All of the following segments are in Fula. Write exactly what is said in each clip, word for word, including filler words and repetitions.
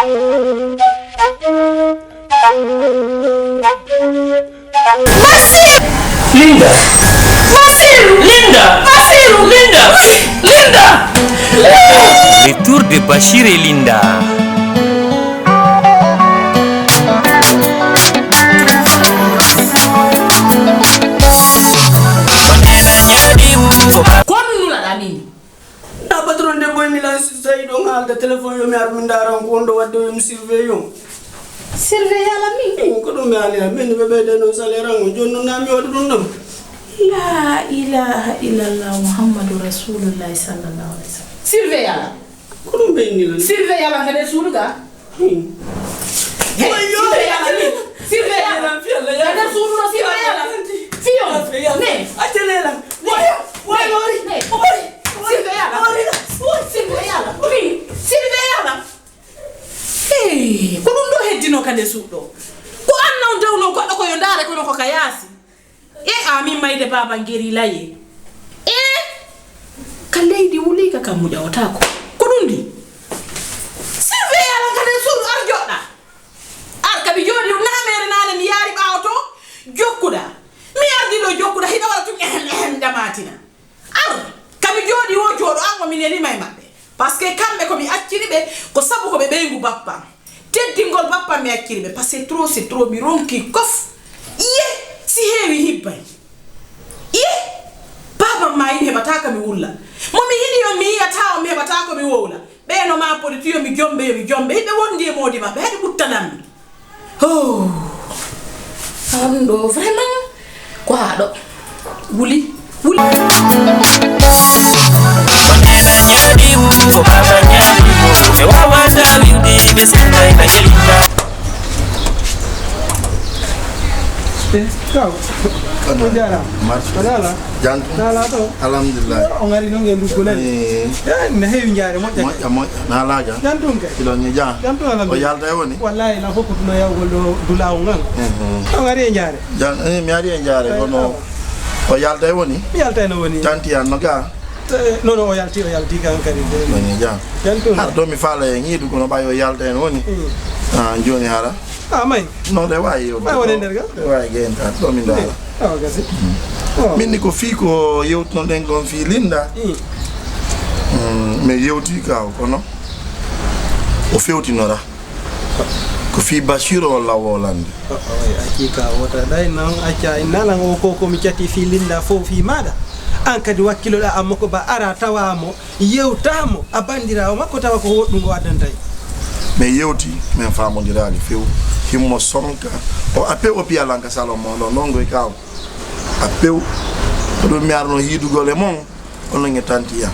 Linda. Basiru. Linda. Basiru. Linda. Linda. Retour de Bachir et Linda. Ko nulaɗa min? Na patron debbo en ila sayi ɗon haalda téléphone, yo mi ar mi ndaara on ko wonɗo waɗde, yo mi surveille on. Surveille ala min? Min ko ɗum ɓe ali am min ɓe ɓeyde noon salaire an on, jooni noon na mi waɗu ɗum ɗon. La ilaha illallah Muhammadu Rasulullahi sallallahu alaihi wasallam. Surveille ala. Ko ɗum ɓe inni lan? Surveille ala ka nder suudu ga. Hmm. Hey, surveille ala min. Surveille ala. Ka nder suudu ɗo surveille ala. Fiyo. Ne. Acce lan. Woyo. Woyo. Ne. Woyo. Sylvia yala. Sylvia yala. Sylvia yala. Hey, ko ɗum ɗo heddino ka nder suuɗo. Ko an non dewno goɗɗo ko yo ndaare kono ko ka yaasi. E amin mayde baaba ngeri laye. E ka leydi wuli ka ka muƴawtaako. Ko ɗum ndi. Sylvia yala ka nder suuɗo ar joɗɗa. Ar ka mi jooɗi namere nane mi yaari ɓaawo to jokkuɗa. Mi ardi ɗo jokkuɗa hiɗa waɗa tun ehem ehem damatina. Ar, ka mi jooɗi wo jooɗo an o mi nelima e maɓɓe. Parce que kamɓe ko mi acciri ɓe ko sabu ko ɓe ɓeyngu bappam. Teddingol bappam mi acciri ɓe. Parce que trop c'est trop, mi ronki kof. Iye, si heewi hibbay. Iye, baabam ma yim heɓata ka mi wulla. Mo mi yiɗi on mi yiyata on mi heɓata ko mi wowla. Ɓe no ma poti tu yo mi jombe, yo mi jombe. Hiɓe wondi e moodi maɓɓe, haɗi ɓuttanammi. Oh, on ɗo vraiment ko haɗo. Wuli, wuli. Eh, kaw. On jaaraama. Marsi. Ko dala? Jam. Dala to? Alhamdulillah. O ngari noon e nduggu nani. Eh. Eh, ne heewi njaare moƴƴa. Moƴƴa, moƴƴa. Na laaja? Jam tun kay. Kilo ni jam. Jam tun alhamdulillah. O yalta e woni? Wallahi, na fof ko ɗum o yawgol ɗo dulaawo ngal. Mhm. O ngari e njaare. Jam, eh, mi ari e njaare, kono o yalta e woni? Mi yalta e no woni. Tanti an no ga? Eh, non, non, o yalti, o yalti kan kadi. Woni jam. Jam tun. Har ɗo mi faala e ngiidu kono ɓay o yalta e woni. Mm. Ah, jooni hara? Ah, may. Non, ɗe waawi yo. May woni nder ga? Ɗe waawi genta. Ɗo min ndaara. Awa gasi. Oh. Min ni ko fii ko yewtunoɗen kon fii Linda. Mm. Mm, mi yewti ka o kono o fewtinora. Ko fii Basiru o law o lande. Oh, oh, hakika wota ɗay non acca innalan o ko ko mi cati fii Linda fof fii maɗa. An kadi wakkiloɗa amma ko ba ara tawa mo. Yewtaamo a banndiraawo makko tawa ko woɗɗungo addantay. Min yewti, min faamondiraali few. Himmo sonka. O a pew o piyalanka salon mo ɗon, non ngoy kaw. A pew. Ko ɗum mi arno hiidugol e mon, on non e tanti yam.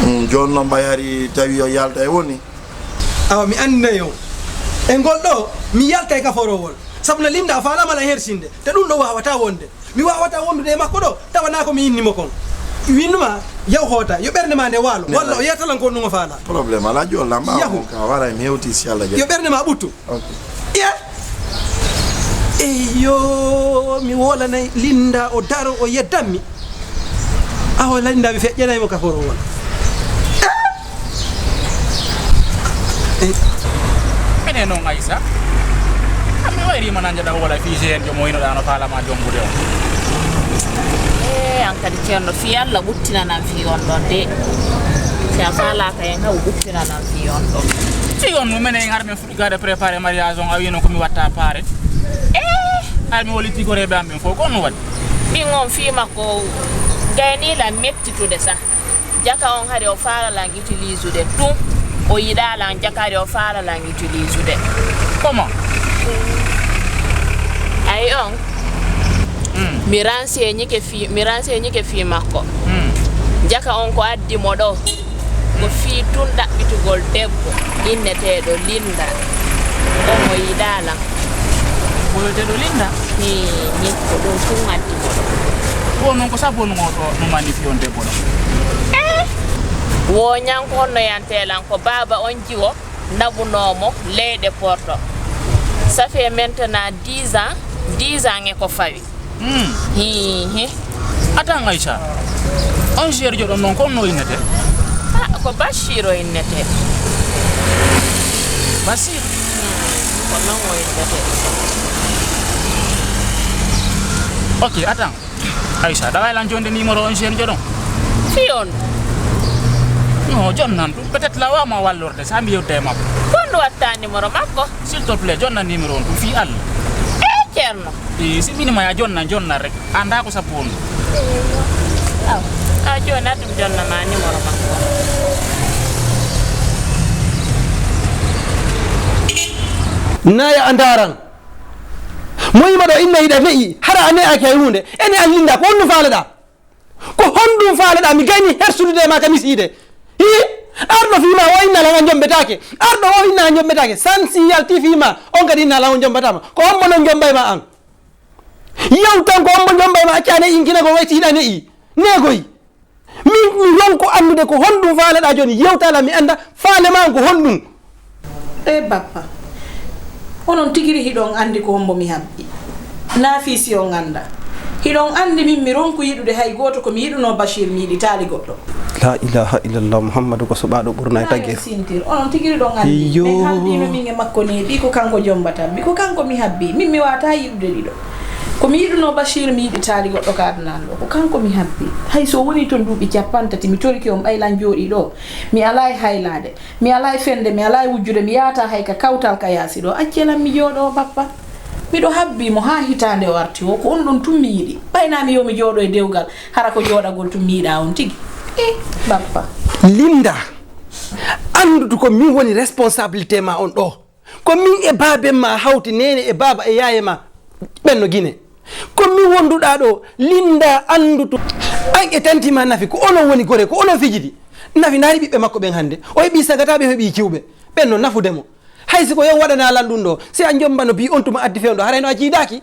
Mm, jooni noon mbayari tawi o yalta e woni. Awa mi anndinay on. E ngol ɗo, mi yaltay ka forowol. Sabu no Linda faalaama la hersinde, te ɗum ɗo waawata wonde. Mi waawata wondude e makko ɗo, tawa naa ko mi inni mo kon. Winnuma, yaw hoota, yo ɓernde ma nde waalo, walla o yeetalan ko ɗum o faala. Problème alaa, jolla ma yahu. Ka wara mi hewti si Allah jaɓi. Yo ɓernde ma ɓuttu. Ok. Iya. Eyo, mi wolanay Linda o daro o yeddammi. Awa Linda mi feƴƴanay mo ka foro won. Mene noon Aissa, a mi wayri mana njaɗa wala fii jeen jomo inoɗa no faalama jombude on. E an kadi ceerno fii Allah ɓuttinanam fii on ɗon de. Si a faalaaka en haw ɓuttinanam fii on ɗon. Fii on no menen har min fuɗɗi gaade préparé mariage on a wino ko mi watta paare. E har mi woli tigoreɓe am ɓen fof ko on no waɗi. Ɗin on fii makko gayniila mettitude sah. Jaka on hari o faala lan utiliser de tun. O yiɗa lan jaka hari o faala lan utiliser de. Comment? Ay on. Mm. Mi renseigné ke fi mi renseigné ke fi makko. Mm. Jaka on ko addi mo ɗo. Ko fi tun ɗaɓɓitugol debbo inneteeɗo Linda. On o yiɗa lan. Ko wiyeteeɗo Linda? Hi, hi, ko ɗum tun addi mo ɗo. Ko non ko sabu on oto no mani fi on debbo ɗo? Eh! Wo ñanko honno yantelan ko baaba on jiwo nabunoo mo leyɗe Porto. Ça fait maintenant dix ans, dix ans e ko fawi. Hmm. Hi, hi. Atan Aïcha, on jeer joɗon non ko on no innete? Ah, ko Bachiro innete. Basir. Ko non o yimɓete. Ok, attends. Aïcha, ɗaga lan jonde numéro on jeune joɗon. Fi on. Non, jonnan ɗum. Peut-être la wama wallorde, sa mi yewde e makko. Kon ɗum watta numéro makko. S'il te plaît, jonnan numéro on ɗum fi Allah. E Ceerno. E si minima ya jonnan, jonnan rek. Anda ko sappo on. Aw. A joni atum jonnama numéro makko. Naya a ndaran. Mo yima ɗo inna yiɗa ne'i, hara a ne'aki hay hunde. Ene an Linda, ko honɗum faaleɗa? Ko honɗum faaleɗa? Mi gayni hersudude e ma ka misiide. Hi? Arɗo fima o inna lan a jombetake. Arɗo o inna a jombetake. San si yalti fima, on kadi inna lan o jombatama. Ko hombo non jombayma an? Yewtan ko hombo jombayma, acca a ne'i inkina ko wayti hiɗa ne'i. Negoy. Min mi ronko andude ko honɗum faaleɗa joni. Yewta lan mi anda faale ma an ko honɗum. E bappa, onon tigiri hiɗon andi ko hombo mi habbi. Na fii si on anda. Hiɗon andi min mi ronku yiɗude hay gooto ko mi yiɗuno Bashir mi yiɗi taali goɗɗo. La ilaha illallah, Muhammadu ko suɓaaɗo ɓurna e Naa tageefu. Sintir, onon tigiri ɗon andi. Iyo. Min haldiino min e makko neeɓi ko kanko jombata. Mi ko kanko mi habbi. Min mi wata yiɗude ɗiɗo. Ko mi yiɗuno Bashir mi yiɗi taali goɗɗo ka aduna an ɗo. Ko kanko mi habbi. Hay so woni ton duuɓi cappanɗe tati mi toriki on ɓay lan jooɗi ɗo. Mi alaa e haylaade. Mi alaa e fende, mi alaa e wujjude, mi yaata hay ka kawtal ka yaasi ɗo. Accee lan mi jooɗo bappa. Miɗo habbi mo haa hitaande o arti o, ko on ɗon tun mi yiɗi. Ɓay na mi yo mi jooɗo e dewgal, hara ko jooɗagol tun mi yiɗa on tigi. E, bappa. Linda, andudu ko min woni responsabilité ma on ɗo. Ko min e baaben ma hawti, neene e baaba e yaaye ma, ɓen no Gine. Ko min wonduɗaa ɗo, Linda andutu. An e tanti ma Nafi, ko onon woni gore, ko onon fijidi. Nafi, ndaari ɓiɓɓe makko ɓen hande. O heɓi sagata ɓe, o heɓi ciwɓe. Ɓen no nafude mo. Hay si ko yon waɗana lan ɗum ɗo, si a jombano bi on tuma addi fewndo, haray no a jiidaaki.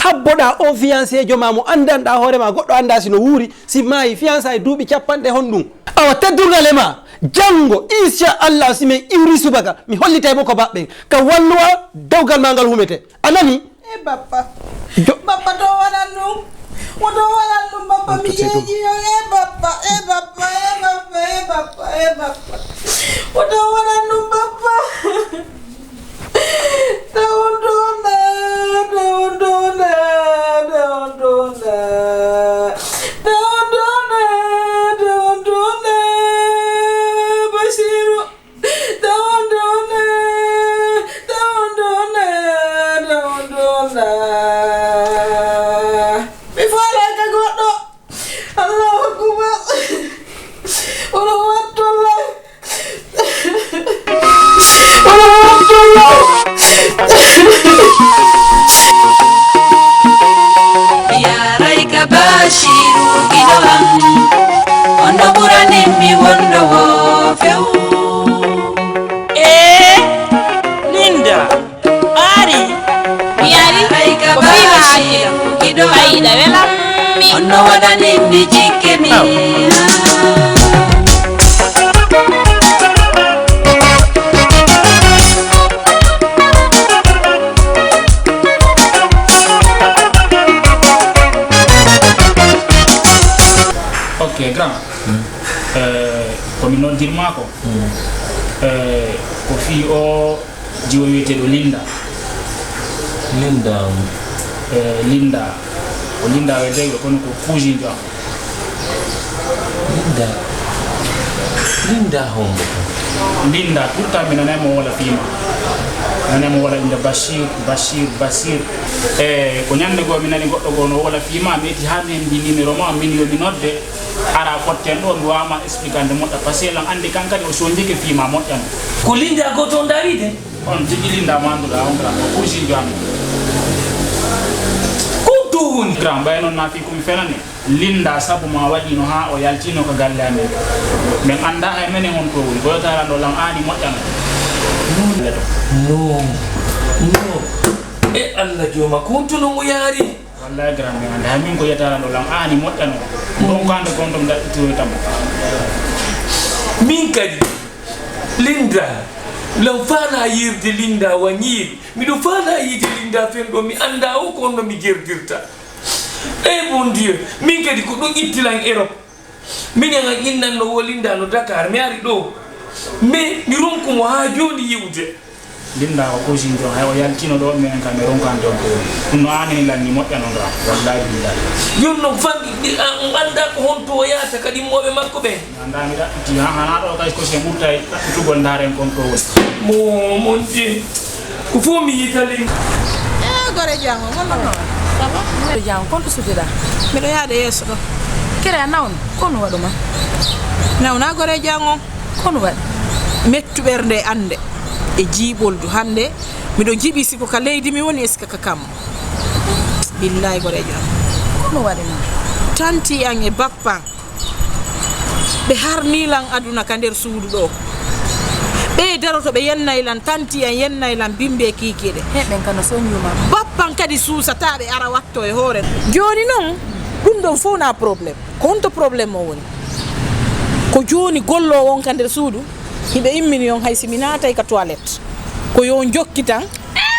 Habboɗaa on fiancéjo ma mo andanɗaa hoore ma, goɗɗo anda si no wuuri, si maayi fiançailles duuɓi cappanɗe honɗum. Awa teddungal e ma, jango, insha Allah, si min iwri subaka, mi hollitay mo ko baɓɓen. Ka walluwa, dewgal ma ngal humete. A nani? E bappa. Jo- Bappa to waɗan ɗum. Woto waɗan ɗum bappa, mi yeeji on. E bappa, e bappa, e bappa, e bappa, e bappa. Woto waɗan ɗum bappa. Tawon ɗon na, tawon ɗon na, tawon ɗon na. Tawon ɗon na, tawon ɗon na. Basiru. Tawon ɗon na, tawon ɗon na, tawon ɗon na. Mi faalaaka goɗɗo. Allahu akbar. Oɗo wattolla. Oɗo wattolla. Yaray ka Bashiru giɗo am. On no ɓuranin mi wonɗo wo few. Ee, Linda, a ari? Mi ari ko fii ma hakkilo, fayida welammi. On no waɗanin mi jikke mi. Ok, grand. Eh, ko mi noddirma ko, eh, ko fii o jiwo wiyeteeɗo Linda. Linda. Eh, Linda. Ko Linda wiyetee, kono ko cousine am. Linda. Linda hombo? Linda, pourtant mi nanay mo wala fii ma. Mi nanay mo wala innde Bashir, Bashir, Bashir. Eh, ko ñande goo mi nani goɗɗo goo no wala fii ma, mi eti haa mi heɓi numéro ma, min yo mi nodde. Ara fotten ɗo, mi waawama explicande moƴƴa, parce que lan anndi kan kadi o sonjike fii ma moƴƴa no. Ko Linda gooto on ɗa wiide? On tigi Linda mo annduɗa on, kala ko kuusinjo am. Ko to woni? Grand, ɓay noon na fii ko mi fenani. Linda sabu ma waɗino haa o yaltino ka galle amen. Min annda hay menen on to woni. Ko yotara ɗo lan aani moƴƴa no. No, no. E Allah jooma, ko honto non o yaari? Wallahi, grand, mi annda. Hay min ko yetara ɗo lan aani moƴƴano. Ɗon kande kon ɗon daɗɗitoytam. Min kadi, Linda, lan faala yirde Linda wa ñiiri. Miɗo faala yiide Linda fen ɗo, mi annda o ko honno mi jerdirta. Eh, bon Dieu, min kadi ko ɗum itti lan Europe. Minen an innanno wo Linda no Dakar, mi ari ɗo. Mais mi ronku mo haa jooni yiwde. Linda ko cousin John, hay o yaltino ɗo, minen kam mi ronkani ɗon ko woni. Ɗum no aanani lan ni moƴƴa non ra. Wallahi billahi. Jooni noon fanɗi, a, on anndaa ko honto o yahata kadi immooɓe makko ɓe. Anndaa mi ɗaɓɓiti, ha, hana ɗo kay ko se ɓurta e ɗaɓɓitugol ndaaren kon to woni. Mo, mon Dieu. Ko fof mi yitali. Eh, gore jango, ngon non. Ça va? Miɗo janngo, kon to suuteɗaa? Miɗo yaade yeeso ɗo. Kere a nawno? Ko no waɗuma? Nawna gore jango. Ko no waɗi? Mettu ɓernde annde e jiiɓoldu hannde. Miɗo jiiɓi siko ka leydi mi woni, est-ce que ka kammu? Billahi goreejo am. Ko no waɗi ma? Tanti an e bappa an. Ɓe harni lan aduna ka nder suudu ɗo. Ɓe daroto ɓe yennay lan, tanti an yennay lan bimbi e kiikiiɗe. He ɓen kano soñuma. Bappa an kadi suusataa ɓe ara watto e hoore. Jooni non, ɗum ɗon fof na problème. Ko honto problème o woni? Ko jooni golloowo on ka nder suudu, hiɓe immini on hay si mi naatay ka toilette. Ko yo on jokki tan,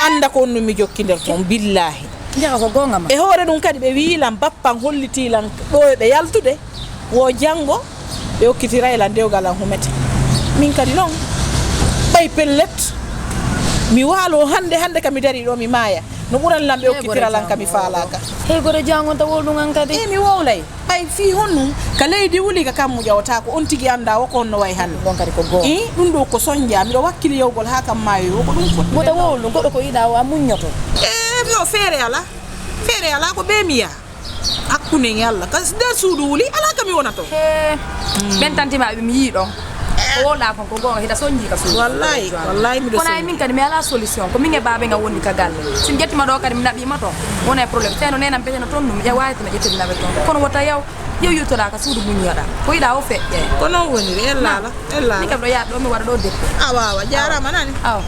annda ko on no mi jokkindirta on, billaahi. Njaha ko goonga ma. E hoore ɗum kadi ɓe wi'i lan, bappan hollitii lan ɗo e ɓe yaltude, wo janngo ɓe okkitiray lan dewgal an humete. Min kadi non, ɓay pellet, mi waaloo hannde, hannde ka mi darii ɗo mi maaya. No ɓuran lan ɓe okkitira lan ka mi faalaaka. Hey, gore jango ta wowlu ngan kadi. E mi wowlay. Ɓay fii honɗum ka leydi wuli ka kammu ƴawata ko on tigi annda o ko honno way hannde. Ɗon kadi ko goonga. I ɗum ɗo ko sonja, miɗo wakkili yewgol haa kam maayoyi, wo ko ɗum foti. Wota wowlu ɗum, goɗɗo ko yiɗa o a muññoto. E yo feere ala. Feere ala ko ɓe mi yaa. Hakkunde e Allah. Ka nder suudu wuli, ala ka mi wonato. He. Ɓen tanti ma ɓe mi yii ɗon. Ko wowla kon ko goonga, hiɗa sonji ka suudu. Wallahi, wallahi miɗo sonji. Kono ay min kadi mi ala solution. Ko min e baaba nga woni ka galle. Si mi ƴetti ma ɗo kadi mi naɓi ma ton. Wona e problème. Teno nenam pete no ton ɗum, ƴewa e teno ƴetti mi naɓe ton. Kono wota yaw, yaw yuttoɗa ka suudu muññoɗa. Ko yiɗa o feƴƴe. Ko non woni, ella ala, ella ala. Min kam ɗo yaade ɗo mi waɗa ɗo deppo. Awa, awa, jarama nani. Awa.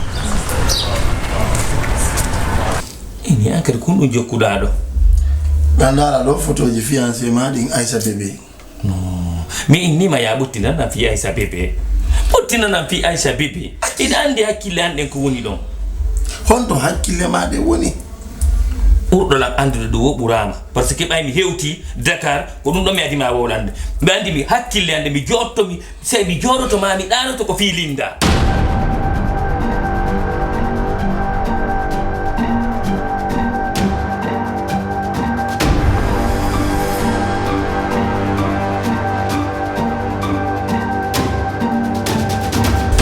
Ini an kadi kun ɗum jokkuɗaa ɗo. Ɗan ndaara ɗo photoji fiancé ma ɗin Aïssa Bébé. No. Mi innima ya ɓuttinanam fi Aïssa Bébé. Ɓuttinanam fi Aïssa Bébé. Iɗa anndi hakkille an ɗen ko woni ɗon. Honto hakkille ma ɗen woni? Ɓurɗo lan anndude ɗo wo ɓuraama. Parce que ɓay mi hewti Dakar, ko ɗum ɗo mi adima wowlande. Mi anndi mi hakkille an ɗe mi jotto mi Sey mi jooɗoto maa mi ɗaanoto ko fii Linda.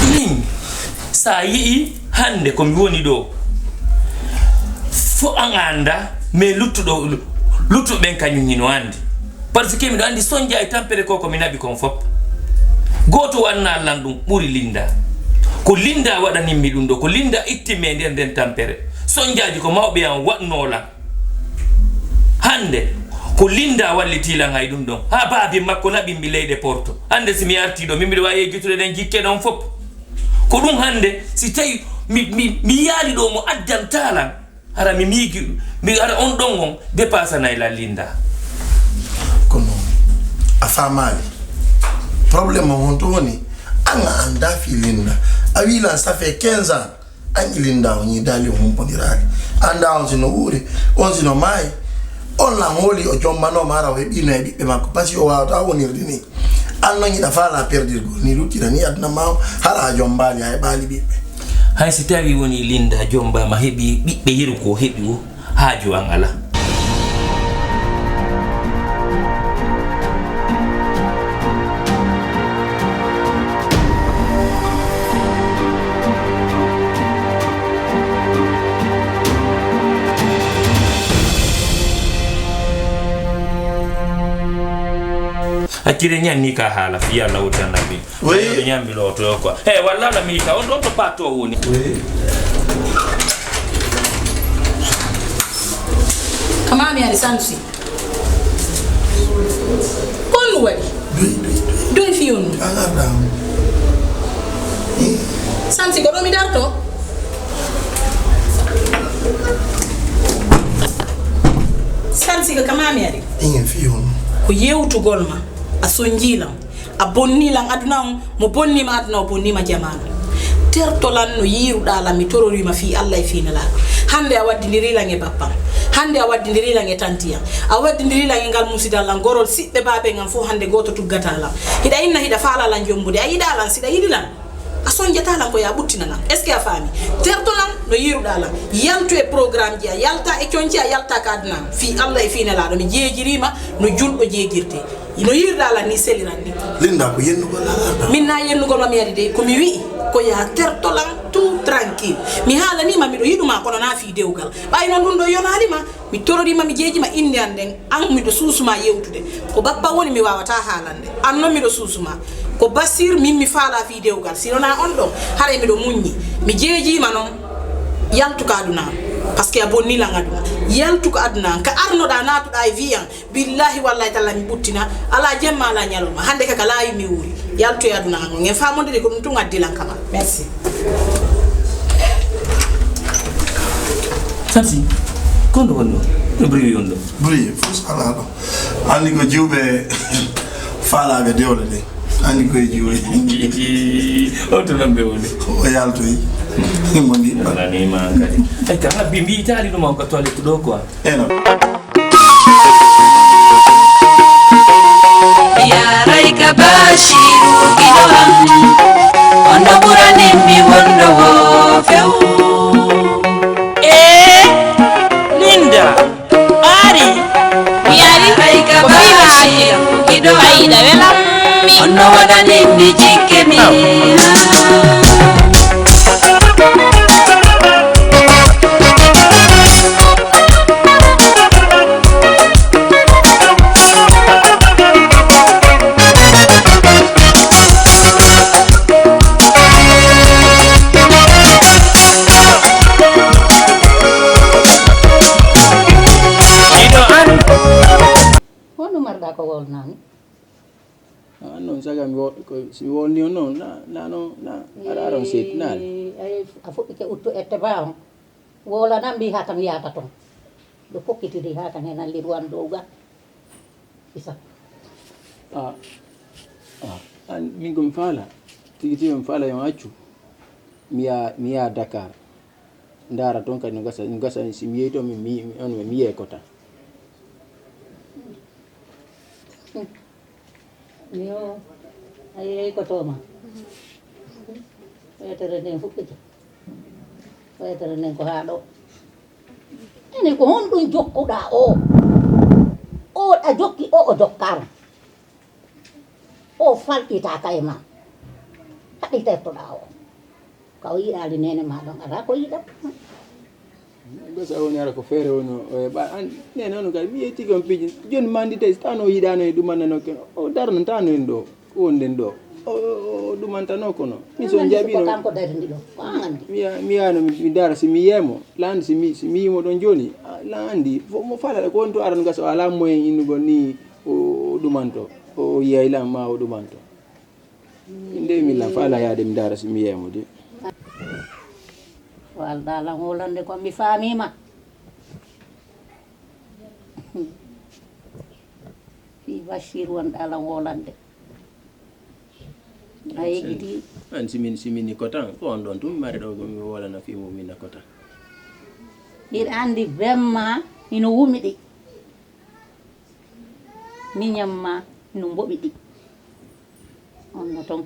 Min, sa yi'i hannde ko mi woni ɗo, fo an a annda, mais luttuɗo, luttuɓe ɓen kañum hino anndi. Parce que miɗo anndi sonja e tampere ko, ko mi naɓi kon fop. Gooto waɗna lan ɗum ɓuri Linda. Ko Linda waɗanimmi ɗum ɗo, ko Linda ittimmi e nder nden tampere. Sonjaaji ko mawɓe an waɗnoo lan. Hannde, ko Linda wallitii lan hay ɗum ɗon. Haa baabi makko naɓimmi leyɗe Porto. Hannde si mi artii ɗo, min miɗo waawi yejjitude ɗen jikke ɗon fop. Ko ɗum hannde, si tawi mi, mi, mi yiyaali ɗo mo addantaa lan, hara mi miiji, mi, hara on ɗon on dépassanay lan Linda. Kono a faamaali. Problème on honto woni? An a anndaa fii Linda. A wii lan ça fait quinze ans. An e Linda on ñiidaali, on humpondiraali. Anndaa on si no wuuri, on si no maayi. On lan hooli o jombanooma, hara o heɓiino e ɓiɓɓe makko. Parce que o waawataa wonirde nii. An non hiɗa faalaa perdirgol nii, luttira nii aduna maa o, hara a jombaali, a heɓaali ɓiɓɓe. Hay si tawii wonii Linda jombaama, heɓii ɓiɓɓe yeru ko o heɓi o, haaju an alaa. Accire ñanni ka haala, fi Yalla wurtanna mi. Oui. Ɓe ñambi lootoyo quoi. He, walla la mi ka on ɗon to patto woni. Oui. Kamami ari sansi. Kon waɗi? Doy, doy, doy. Doy fi on. Ala dam. Sansi ko ɗo mi darto. Sansi ko kamami ari. Ingen fi on. Ko yewtugol ma. A sonji lan. A bonni lan aduna on, mo bonni ma aduna o bonni ma jamaanu. Terto lan no yiiruɗaa lan, mi torori ma fii Alla e fii Nelaaɗo. Hannde a waddindiri lan e bappan. Hannde a waddindiri lan e tanti an. A waddindiri lan e ngal musidal lan, gorol siɓɓe baaben an fof hannde gooto tuggataa lan. Hiɗa inna hiɗa faalaa lan jombude. A yiɗaa lan, siɗa yiɗi lan. Sonjata lan ko ya ɓuttina lan. Est-ce que a faami? Terto lan no yiruɗa lan. Yaltu e programme ji, a yalta e conci, a yalta ka aduna. Fii Allah e fii Nelaaɗo, mi jeejiriima no julɗo jeejirte. No yiruɗa lan ni seliran ni. Linda, ko yennugol lan arɗa. Min na yennugol ma mi ari de, ko mi wi'i, ko ya terto lan tout tranquille. Mi haalaniima miɗo yiɗuma, kono na fii dewgal. Ɓay non ɗum ɗo yonaali ma, mi tororiima, mi jeejima innde an nden, an miɗo suusuma yewtude. Ko bappa woni mi waawata haalande. An non miɗo suusuma. Ko Basir min mi faala fii dewgal. Si wona on ɗon, haray miɗo muññi. Mi jeejima non, yaltu ka aduna. Parce que a bonni lan aduna. Yaltu ka aduna. Ka arnoɗa naatuɗa e vie an. Billahi wallahi talla mi ɓuttina. Ala jemma, ala ñalawma. Hande ka ka laawi mi wuuri. Yaltu e aduna an on. En faamondiri ko ɗum tun addi lan kama. Merci. Samsi, ko ndu wonno? No bruit on ɗo? Bruit, fus ala ɗo. Anndi ko jiwɓe faalaaɓe dewle ɗe. Anndi ko e jiwɓe. On to nan ɓe woni? O yaltoyi. Mo ndi. Wala ni ma kadi. E ka habbi mbi taali ɗum on ko toilet ɗo quoi. Eno. Yaray ka Bashiru giɗo am. On no ɓuranin mi wonno wo few. E Linda, Ari, mi ari, ko mi waawirta. Ɓayda welammi. On no waɗaninmi jikke mi. Honɗum marɗa ko wolnami? Ah, non, saga mi wo-, ko, si mi wolni on non, na, na, no, na, aɗa, aɗa on seeɗi, na. Eh, ay, a fuɗɗike uttu ette ba on. Wola nan mbi ha kam yahata ton. Ɗo pokkitiri ha kan hen allir wan dow ga. Isa. Ah, ah, an, min ko mi faala. Tigi tigi mi faala yo accu. Mi yaha, mi yaha Dakar. Ndaara ton kadi no gasa, no gasa si mi yehi ton mi, mi, mi, on mi yehi ko tan. Yo, a yehi ko to ma. Wetere nden fuɗɗike. Wetere nden ko haa ɗo. Ene ko honɗum jokkuɗaa o? O a jokki o, o jokkaama. O falƴitaaka e ma. Haɗi tertoɗaa o. Ka o yiɗaali neene ma ɗon, alaa ko yiɗa. Gasa woni ara ko feere woni o, o heɓa. An, neene on kadi, mi yetti kon piiji. Jooni mandi tawi, si tawno o yiɗaano e ɗumannano ken, o darnantaano en ɗo, wonɗen ɗo. O, o, o ɗumantano kono. Min so jaɓino. Ko kanko darindi ɗo. Ko an andi. Mi ya-, mi yaano mi, mi dara si mi yeemo. Laandi si mi, si mi yimo ɗon jooni. Ah, laandi. Fo-, mo falata ko woni to aran gasa o alaa moyen innugol ni o, o ɗumanto. O, o yiyay lan ma o ɗumanto. Min de min lan faala yaade mi ndaara si mi yeemo de. Walda lan wolande ko mi faamiima. Fii Bashir wonɗa lan wolande. A yejjiti. An si min, si min ni kotan, ko on ɗon tun mi mari ɗo mi wolana fii mum min na kotan. Hiɗa andi bemma hino wumi ɗi. Miñam ma no mboɓi ɗi. On no ton.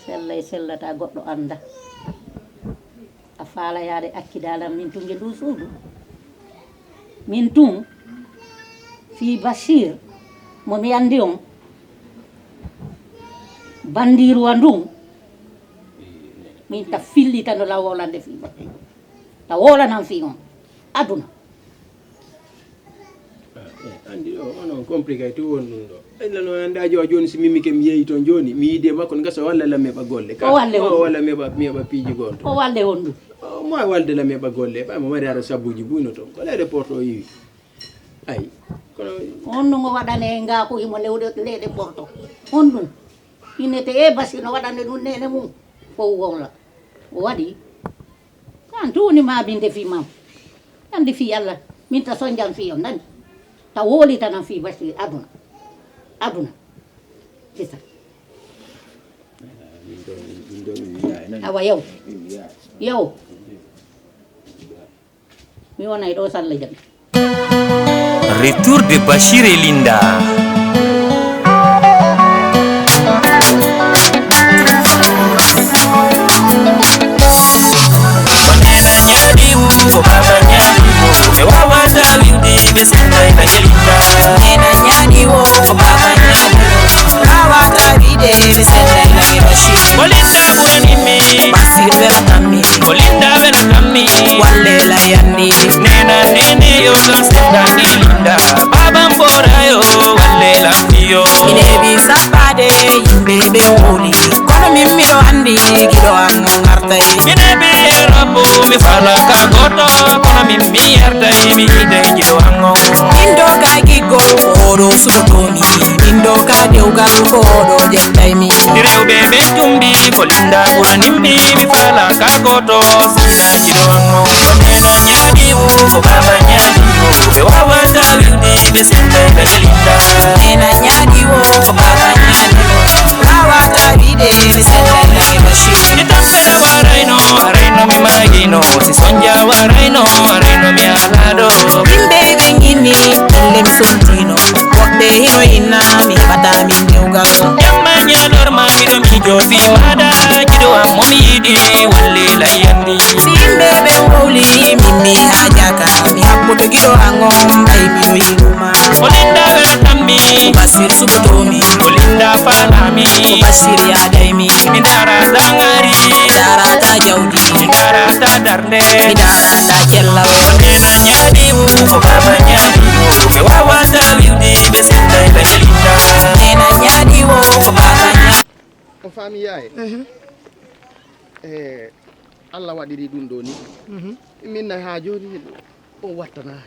Sellay sellata goɗɗo anda. A faala yaade accidalan min tun ge ndu suudu. Min tun fii Bashir mo mi andi on. Bandiruwa ndun. Min ta fillitano la wolande fii Bashir. Ta wolanan fii on. Aduna. Ah, eh, andi ɗo, onon compliqué tu won ɗum ɗo. Ɓen lan o anda jo jooni si mimi ke mi yehi toon jooni, mi yiide makko ne gasa walla la meɓa golle. Ka, o walle o honɗum? Walla meɓa, meɓa piiji gon to. O walle honɗum? O mo walde la meɓa golle, ɓay mo mari ara sabuji buy no toon. Ko leyɗe porto o yiwi. Ay, kono on ɗum o waɗane nga ko himo lewɗe, leyɗe porto. On ɗum. Inete e basi no waɗane ɗum nene mum. Fof wowla. O waɗi. An tu woni ma binde fii mam. Andi fii Yalla. Min ta sonjan fii on nani. Ta woli tan fii basi aduna. Aduna. Sisa. Awa yow. Yow. Mi wonay ɗo salla jam. Retour de Bachir et Linda. Mi fala ka goto, kono min mi yarda, mi yiɗay jiɗo ango. Min ɗo ka giggo, ko oɗo suɓotomi. Min ɗo ka dewgal, ko oɗo ƴettay mi. Rewɓe ɓe tumbi, ko Linda ɓuranimmi. Mi fala ka goto, sinna jiɗo ango. Nena ñaɗi o, ko baba ñaɗi o. Ɓe wawata wiwde, ɓe sendayɓe Linda. Nena ñaɗi o, ko baba ñaɗi o. Wawata wiwde, ɓe sendayɓe Bashir. Mi tampe warayno, warayno mi magino. Si sonja warayno, warayno mi alaɗo. Yimɓe ɓe ngimmi, ɗelle mi sontino. Woɓɓe hino inna, mi heɓata min dewgal. Jamma ñalorma, miɗo mijo fi maɗa. Jiɗo am mo mi yiɗi, walli layyandi. Si yimɓe ɓe mbowli, min mi hajaka. Mi habboto giɗo an on, mbay miɗo yiɗuma. O Linda weltammi. Ko Bashir suɓotomi. O Linda falami. Ko Bashir yaɗaymi. Mi darata ngari. Mi darata jawdi. Mi darata darde. Mi darata cellal. Nena ñaɗi o, ko baba ñaɗi o. Ɓe wawata wiwde, ɓe sendayɓe Linda. Nena ñaɗi o, ko baba ñaɗi. O faami yaaye. Ehe. E Allah waɗiri ɗum ɗo ni. Mhm. Min nay ha joni on wattana.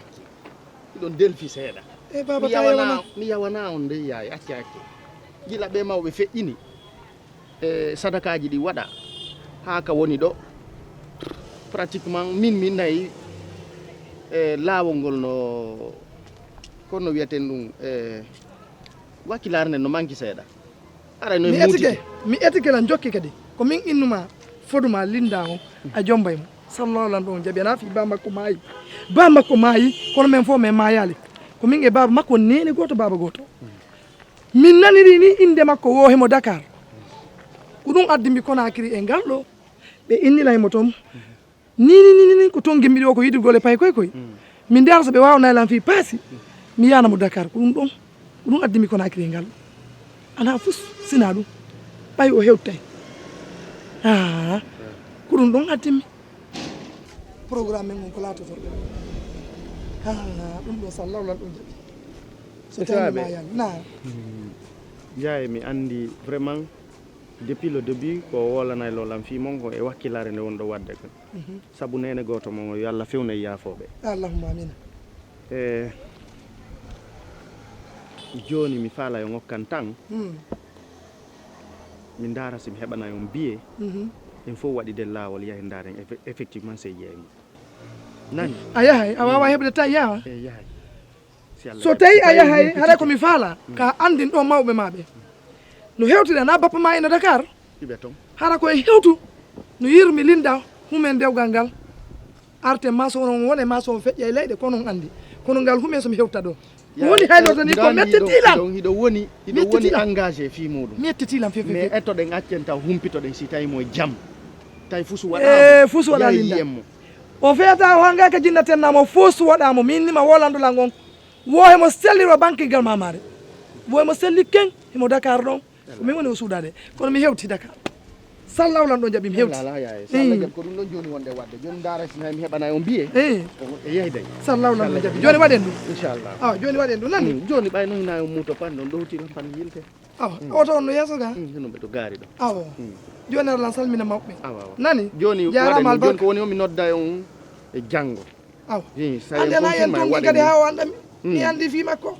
Hiɗon delfi seeɗa. E baba mi ta yawana yawana. Mi yawana on ndey yaaye, acce acce. Gila ɓe mawɓe feƴƴini. E sadakaaji ɗi waɗa haa ka woni ɗo. Pratiquement min min nayi e laawol ngol no, kono no wiyaten ɗum e wakkilaare nden no manki seeɗa. Aray no mi etike. Mi etike lan jokki kadi ko min innuma foduma linda on a jombay mo. Sallallahu lan ɗon jaɓi ana fi ba makko maayi. Ba makko maayi, kono men fof men maayaali. Ko min e baaba makko, nene gooto, baaba gooto. Min naniri ni innde makko wo himo Dakar. Ko ɗum addi mi Conakry e ngal ɗo. Ɓe innila himo toon. Ni, ni, ni, ni, ni, ko toon gimmiɗi o ko yiɗugol e pay koy koy. Min ndara so ɓe waawanay lan fii paasi. Mi yaana mo Dakar. Ko ɗum ɗon. Ko ɗum addi mi Conakry e ngal ɗo. Alaa fus sinaa ɗum. Ɓay o hewtay. Ah, ko ɗum ɗon addi mi. Programme men on ko laatoto. Ah, ɗum ɗo sallahu lan ɗum jaɓi. So tawi mi maayaali. Na. Yaye, mi anndi vraiment depuis le début ko o wolanaylo lan fii mon ko e wakkilaare nde wonɗo waɗde kon. Mhm. Sabu neene gooto mon o, yo Allah fewnu e yaafooɓe. Allahumma amina. E jooni mi faala yo ngokkan tan. Hmm. Mi ndaara si mi heɓanay on biye. Mhm. En fof waɗi de laawol yahi ndaaren effe-, effectivement sey jeeymo. Nani? A yahay, a waawaa heɓde tan yaha. E yahay. Si Allah so jaɓi. Tawi a yahay, haray ko mi faala, ka anndin ɗo mawɓe maa ɓe. No hewtida na bappa maa ina Dakar. Iɓe toon. Hara ko e hewtu. No yirmi linda humen dewgal ngal. Arte maso on wone maso on feƴƴa e leyɗe, kono on anndi. Kono ngal humen so mi hewta ɗo. Ko woni haylorde ni ko mettiti lan. Hiɗo woni, hiɗo woni engagé fii muɗum. Mettiti lan fefe. Mais ettoɗen accen taw humpitoɗen si tawi mo e jam. Tawi fusu waɗa. E fusu waɗa linda. O feeta o hanga ka jinnaten namo fusu waɗa mo min ni ma wolandu lan on. Wo hemo selliro bankigal mamare. Wo hemo selli ken hemo Dakar ɗon. Ko min woni o suuɗaade. Kono mi hewti Dakar. Sallahu lan ɗon jaɓi mi hewti. Alhamdulillah, yaye. Sallah jaɓi ko ɗum ɗon jooni wonde waɗde. Jooni ndaara si mi heɓanay on biye. Eh. E yahi day. Sallahu lan ɗon jaɓi. Jooni waɗen ɗum. Inchallah. Awa, jooni waɗen ɗum nani? Mm, jooni ɓay no hina on muuto pan ɗon ɗowti pan yilte. Awa, oto on no yeeso ga? Mm, hino ɓe to gaari ɗo. Awa. Mm. Jooni ara lan salmina mawɓe. Awa, awa. Nani? Jooni waɗen ɗum. Jooni ko woni o mi nodda on e janngo. Awa. Ande na en tonki kadi haa o annda mi. Mi anndi fii makko.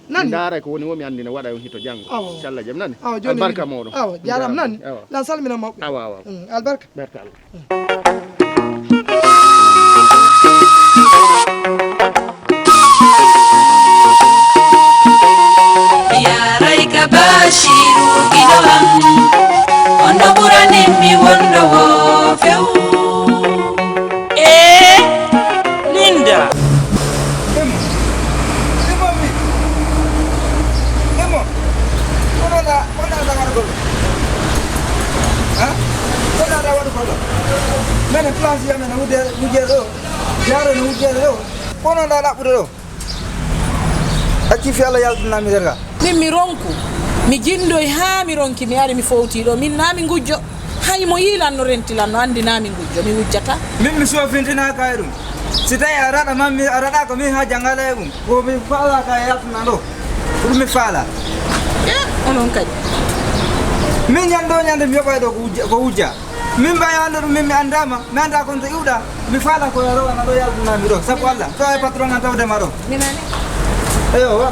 Nani? Ndaara ko woni wo mi anndina waɗa on hito janngo. Awa. Inchallah jam nani? Awa, jooni albarka moɗon. Awa, jaram nani? Awa. Lan salmina mawɓe. Awa, awa. Mm, albarka. Barka Allah. Yaray ka Bashiru giɗo am, on no ɓuranin mi wonɗo wo few. Ee, Linda. Imo, imo wi, imo, kono na, kono na waɗugol. Ha? Kono na waɗugol. Mene place ya mene wude, wuje ɗo. Yaro no wuje ɗo. Kono na laɓɓude ɗo. Acci fi Allah yaltinami nder ga. Min mi ronku, mi jindoy haa mi ronki, mi ari mi fowti ɗo. Min naa mi ngujjo. Hay mo yii lan no renti lan no anndi naa mi ngujjo, mi wujjata. Min mi soofintinaka e ɗum. Si tawi a raɗa man, mi, a raɗa ko min haa jangala e ɗum. Ko mi faalaka e yaltina ɗo. Ko ɗum mi faala. Eh, onon kadi. Min ñande o ñande mi yoɓay ɗo ko wujja, ko wujja. Min mbawi hande ɗum, min mi andama, mi anda kon to iwɗa. Mi fala ko yaro ana ɗo yaltunami ɗo. Sabu Allah, to e patron an tawde ma ɗo. Minani? Eyo, wa.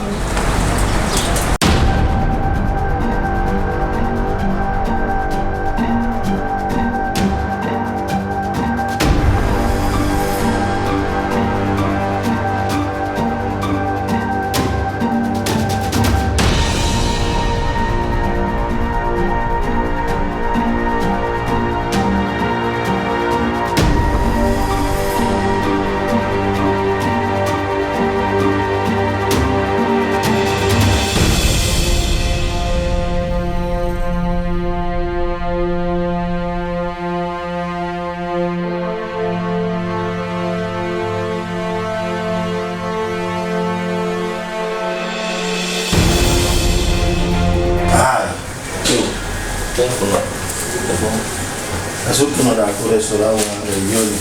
Ah, to, to, a suttunoɗa ko restaurant o, a yoni.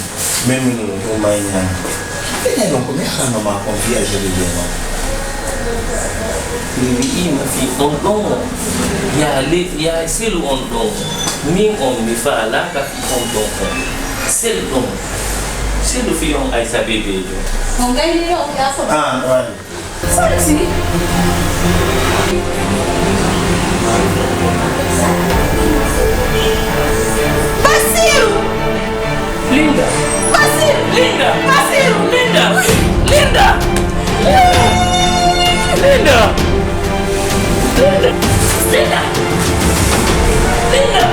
Même nous, on m'a dit, non, ko mi arano ma confiance de bien, non. Mi wi'ima fi on ɗon o. Ya le, ya selu on ɗon o. Min on mi faalaka fi on ɗon o. Sel ɗon o. Selu fi on Aïssa Bebejo. On gaynino on ya fof. Ah, ouais. Salsi. Basiru. Linda. Basiru. Linda. Basiru. Linda. Linda. Linda. Linda. Linda. Linda.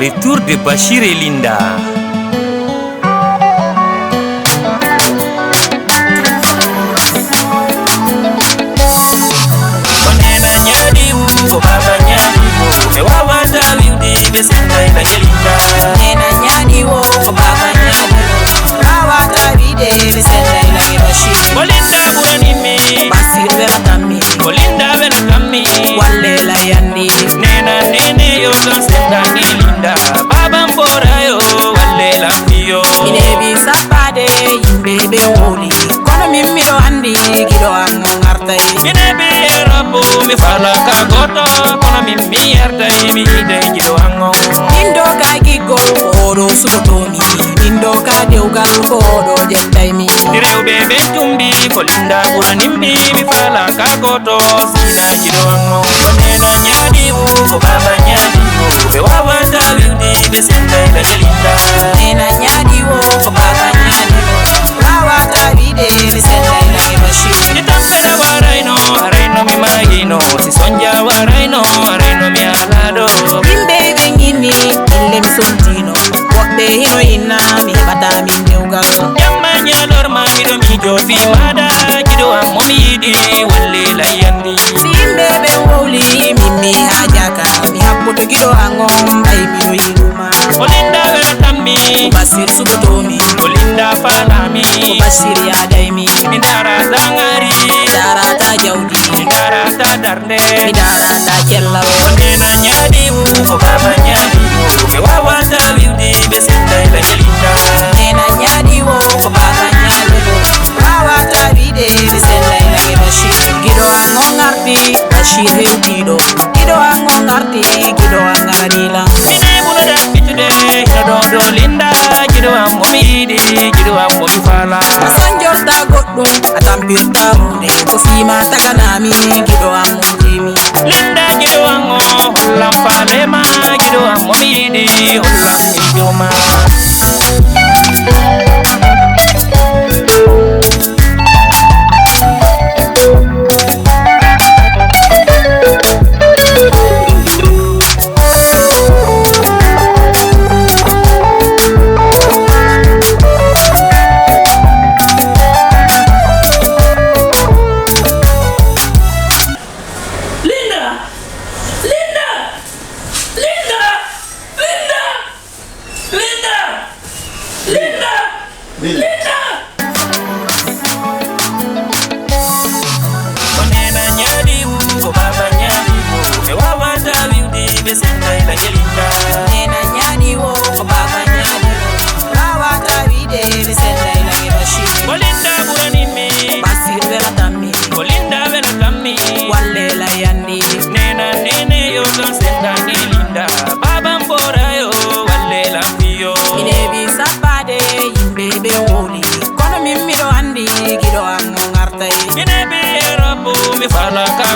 Retour de Bachir et Linda. Ko nena ñaɗi wu, ko baba ñaɗi wu. Ɓe wawata wiwde, ɓe senday la Linda. Nena ñaɗi wo, ko baba ñaɗi wo. Wawata wiwde, ɓe senday la Bachir. Ko Linda ɓurani mi. Bachir wela tammi. Ko Linda wela tammi. Walle la yandi. Nena nene yo kan sendangi Linda. Baba mbora yo, walle la fiyo. Ine bi sapade, yimɓe ɓe woli. Kono min miɗo andi, giɗo an on artay. Ine bi Europe, mi fala ka goto. Kono min mi artay, mi yiɗay giɗo an on. Min do ka giggo, oɗo sutomi. Min do ka dewgal, ko oɗo ƴettay mi. Rewɓe ɓe tumbi, ko Linda ɓurani mi. Mi fala ka goto, sina giɗo an on. Ko nena ñaɗi wo, ko baba ñaɗi wo. Ɓe wawata wiwde, ɓe senday la Linda. Nena ñaɗi wo, ko baba ñaɗi wo. Wawata wiwde, ɓe senday la Bachir. Ni tampere warayno, arayno mi magino. Si sonja warayno, arayno mi alaɗo. Yimɓe ɓe ngini, ille mi sontino. Woɓɓe hino inna, mi heɓata min dewgal. Jamma ñalorma, miɗo miijo fi maɗa. Giɗo am mo mi yiɗi, walle la yandi. Si yimɓe ɓe wowli, min mi hajaka. Mi habboto giɗo an on, mbay miɗo yiɗuma. Ko Linda wela tammi. Ko Bachir suɓotomi. Ko Linda falami. Ko Bachir yaday mi. Mi darata ngari. Mi darata jawdi. Mi darata darde. Mi darata cellal. Ko nena ñaɗi wu, ko baba ñaɗi wu. Ɓe wawata wiwde, ɓe senday la Linda. Nena ñaɗi wo, ko baba ñaɗi wo. Wawata wiwde, ɓe senday la Bachir. Giɗo an on arti, Bachir hewtiɗo. Giɗo an on arti, giɗo an arani lan. Ine ɓurɗa fittude, hino ɗo ɗo Linda. Giɗo am mo mi yiɗi, giɗo am mo mi fala. A sanjorta goɗɗum, a tampirta hunde. Ko fima taganami, giɗo am mo temi. Linda giɗo am o, hollam faale ma. Giɗo am mo mi yiɗi, hollam miijo ma.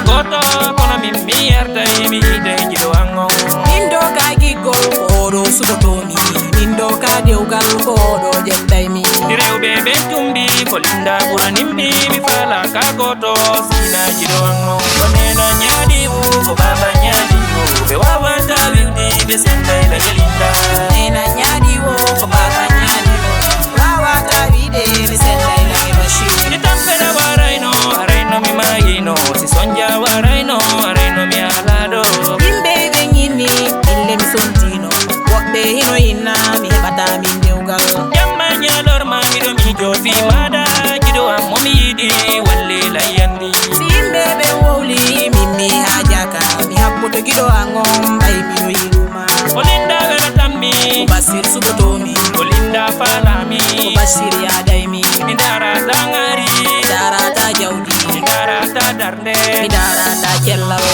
Goto kono min mi yarday mi yiday jiɗo ango. Min do ka giggol ko oɗo suɓotomi. Min do ka dewgal ko oɗo ƴettaymi. Rewɓe ɓen tumbi ko Linda ɓuranimmi. Mi fala ka goto sina jiɗo ango. Ko nena ñaɗi wo ko baba ñaɗi wo. Ɓe wawata wiwdi ɓe senday la Linda. Nena ñaɗi wo ko baba ñaɗi wo. Wawata wiɗe mi senday la Bashir. Ni tampela warayno arayno mi mayino. Si sonja warayno arayno mi alaɗo. Yimɓe ɓe ñinni ille mi sontino. Woɓɓe hino inna mi heɓata min dewgal. Jamma ñalorma miɗo mijo fi maɗa. Jiɗo am mo mi yiɗi walli layyandi. Si yimɓe ɓe wowli min mi hajaka. Mi habboto giɗo an on mbay miɗo yiɗuma. O Linda wela tammi. Ko Bashir suɓotomi. O Linda falami. Ko Bashir yadaymi. Mi darata ngari. Mi darata jawdi. Mi darata darde. Mi darata cellal.